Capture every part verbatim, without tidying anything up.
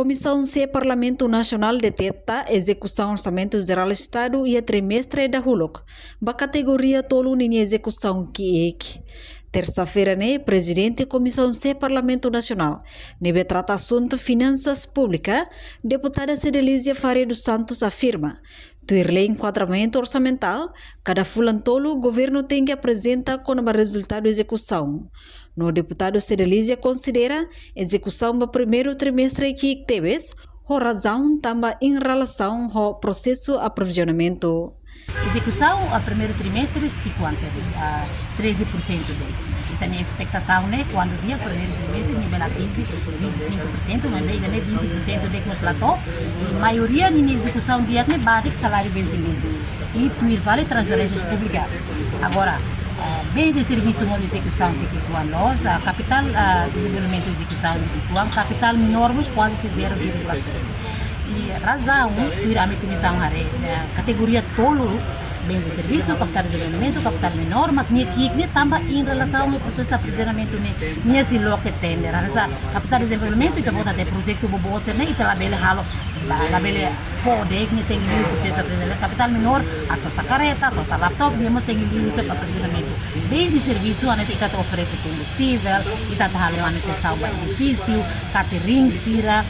Komisaun C Parlamentu Nasionál deteta ezekusaun Orsamentu Jerál Estadu iha trimestre dahuluk ba kategoria tolu ninia ezekusaun ki'ik. Tersa-feira ne'e, Prezidente Komisaun C Parlamentu Nasionál ne'ebé trata asuntu finansas públika, Deputada Cedelizia Faria dos Santos afirma, tuir lei enkuadramentu orsamentál, kada fulan tolu governu tenke aprezenta kona-ba rezultadu ezekusaun. No Deputada Cedelizia konsidera ezekusaun ba primeiru trimestre ki'ik tebes, ho razaun tanba iha relasaun ho prosesu aprovizionamentu. Ezekusaun ba primeiru trimestre ki'ikoan tebes, ah, treze por cento de'it. Ita-nia espetasaun ne'e, kuandu di'ak primeiru trimestre, nia bele atinje vinte e cinco por cento, maibé ida-ne'e vinte por cento de'it mós la to'o, i maioria ninia ezekusaun di'ak ne'e ba de'it saláriu vensimentu i tuir fali transferénsias públikas. Agora, ah, bens e servisu mós ezekusaun sei ki'ikoan loos, ah, kapitál, ah, dezenvolvimentu ezekusaun ki'ikoan, kapitál menór mós kuaze zero vírgula seis. I razaun, tuir ami komisaun haree, eh, kategoria tolu, bens e servisu, kapitál dezenvolvimentu, kapitál menór, mak nia ki'ik ne'e tanba iha relasaun ho prosesu aprovizionamentu ne'e, nia sei loke tender. Hanesan kapitál dezenvolvimentu, ita-boot hatene projetu boboot sira-ne'e, ita labele halo, la, labele fó de'it, nia tenke liu prosesu aprovizionamentu. Kapitál menór, atu sosa karreta, sosa laptop, nia mós tenke liu husi aprovizionamentu. Bens e servisu, hanesan ita atu oferese kombustivel, ita atu halo manutensaun ba edifísiu, catering sira,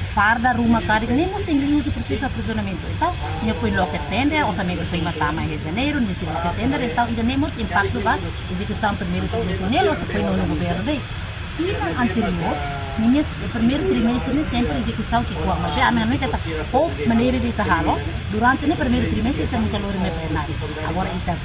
farda ruma karik, ne'e mós tenke liu husi prosesu aprovizionamentu. Entaun, nia foin loke tender, orsamentu foin mai tama iha Janeiru, nia sei loke tender, entaun, ida-ne'e mós impaktu ba ezekusaun primeiru trimestre, ne'e loos depois nonu governu de'it. Tinan anteriór, ninia primeiru trimestre ne'e sempre ezekusaun ki'ikoan, maibé ami hanoin katak, ho maneira ida ita halo, durante ne'e primeiru trimestre ita nunka lori mai plenária. Agora ita,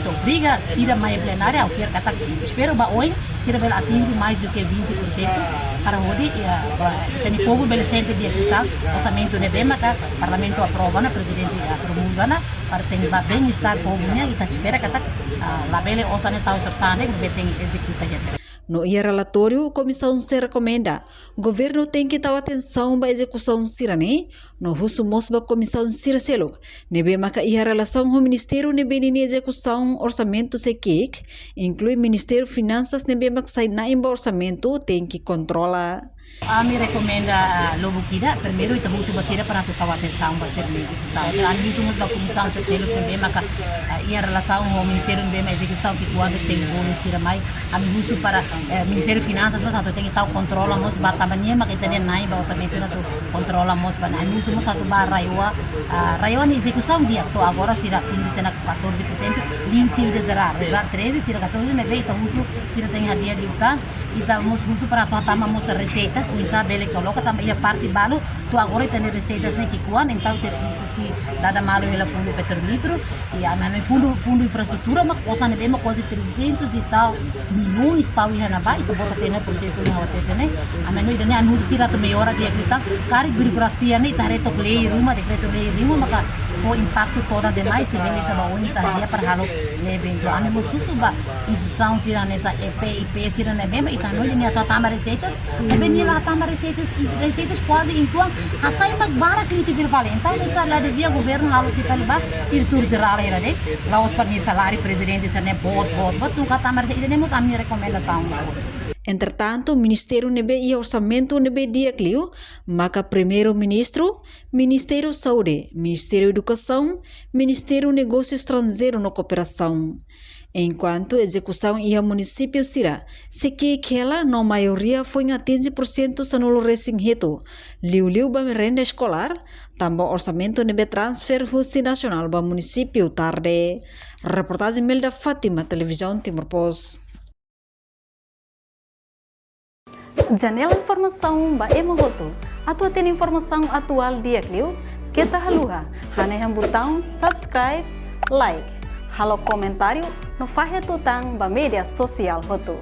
ita obriga sira mai plenária, ha'u fiar katak, espera ba oin, sira bele atinje mais do que vinte por cento para hodi, eh, ba, ita-nia povu bele sente di'ak liután orsamentu ne'ebé maka Parlamentu aprova ona, Prezidente, eh, promulga ona, para tenke ba bem-estar povu nian, ita espera katak, ah, labele osan ne'e tau sortane, ne'ebé tenke ezekuta iha terrenu. No iha relatóriu, Komisaun C rekomenda governu tenke tau atensaun ba ezekusaun sira-ne'e, no husu mós ba komisaun sira seluk ne'ebé maka iha relasaun ho ministériu ne'ebé ninia ezekusaun orsamentu sei ki'ik, inklui Ministériu Finansas ne'ebé mak sai na'in ba orsamentu, tenke kontrola. Ami rekomenda, ah, lubuk ida, primeiru ita husu ba sira para atu tau atensaun ba sira-nia ezekusaun. Ami husu mós ba komisaun sira seluk ne'ebé maka, ah, iha relasaun ho ministériu ne'ebé mak ezekusaun ki'ikoan tenke bolu sira mai. Ami husu para, eh, Ministériu Finansas mós atu tenke tau kontrola mós ba tanba nia maka ita-nia na'in ba orsamentu ne'e atu kontrola mós ba. Ami husu mós atu ba RAEOA, ah, RAEOA nia ezekusaun di'ak to'o agora sira atinje tiha ona catorze por cento, liu tiha ida jerál, jerál treze, sira catorze, maibé ita husu sira tenke hadi'a liután, ita mós husu para atu hatama mós reseitas, oinsá bele koloka tanba iha parte balu, to'o agora ita-nia reseitas ne'e ki'ikoan, entaun se, se, se dada malu hela fundu petrolíferu, i ami hanoin fundu, fundu infraestrutura, mak osan ne'ebé mak kuaze trezentos e tal milhões tau iha ne'ebá, ita-boot hatene prosesu ne'e ha'u hatete ne'e. Ami hanoin ida-ne'e ami husu sira atu melhora di'ak liután, karik burokrasia ne'e, ita haree took lei ruma, dekretu lei ruma, maka fó impaktu todan demais, se bele ita ba oin ita hadi'a para halo ne'e eventu. Ami mós husu ba instituisaun sira hanesan E P, I P sira ne'ebé mak ita hanoin nia atu hatama reseitas, maibé nia la hatama reseitas, i reseitas kuaze entaun hasai mak barak liu tiha fali. Entaun, oinsá la devia governu halo tiha fali ba diretór jerál hira de'it, la'ós para nia saláriu prezidente sira-ne'e boot, boot, boot, nunka hatama reseitas, ida-ne'e mós ami rekomendasaun. Entretantu, ministériu ne'ebé iha orsamentu ne'ebé di'ak liu, maka Primeiru-Ministru, Ministériu Saúde, Ministériu Edukasaun, Ministériu Negósiu Estranjeiru no Kooperasaun. Enkuantu ezekusaun iha munisípiu sira sei ki'ik hela no maioria foin atinje porsentu sanulu-resin-hitu, liuliu ba merenda eskolár, tanba orsamentu ne'ebé transfere husi nasionál ba munisípiu tarde. Reportajen Melda Fátima, Televizaun Timor Post. Janela informasaun ba ema hotu. Atu hatene informasaun atuál di'ak liu, keta haluha hanehan butaun subscribe, like, halo komentáriu no fahe tutan ba média sosiál hotu.